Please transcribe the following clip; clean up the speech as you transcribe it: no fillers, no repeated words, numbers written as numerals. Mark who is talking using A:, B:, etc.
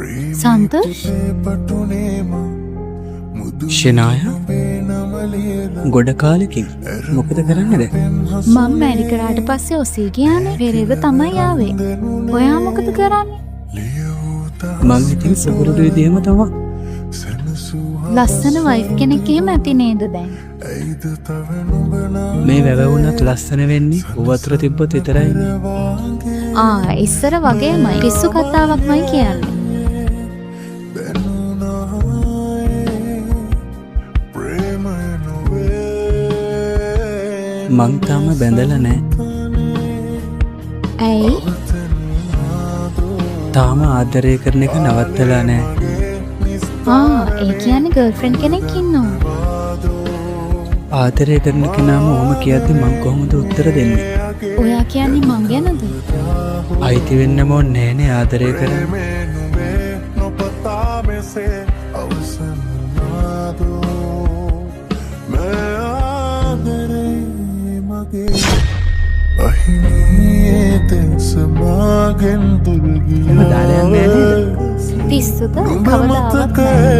A: සන්තෝෂ්,
B: ෂනාය, ගොඩ කාලෙකින්. මොකද කරන්නේ දැන්?
A: මං මැරි කරාට පස්සේ ඔසී ගියානේ. පෙරේද තමයි ආවේ. ඔයා මොකද කරන්නේ?
B: මං ඉතින් සුපුරුදු විදිහම තමා.
A: ලස්සන වයිෆ් කෙනෙක් එහෙම ඇති නේද දැන්?
B: මේ වැව වුණත් ලස්සන වෙන්නේ වතුර තිබ්බොත් විතරයිනේ.
A: ආ, ඉස්සර වගේමයි. පිස්සු කතාවක්මයි කියන්නේ.
B: මං තාම බැඳලා නෑ.
A: ඇයි?
B: තාම ආදරය කරන එක නවත්තලා නෑ.
A: ආ, ඒ කියන්නේ ගර්ල්ෆ්‍රෙන්ඩ් කෙනෙක් ඉන්නවා.
B: ආදරය කරන කෙනාම ඔහොම කියද්දි මං කොහොමද උත්තර දෙන්නේ?
A: ඔයා කියන්නේ මං ගැනද?
B: අයිති වෙන්නම ඕනේ නෑනේ ආදරය කරන්න. එහෙම දාලා යන්නේ නෑ නේද?
A: පිස්සුද? කවදාවත් නෑ.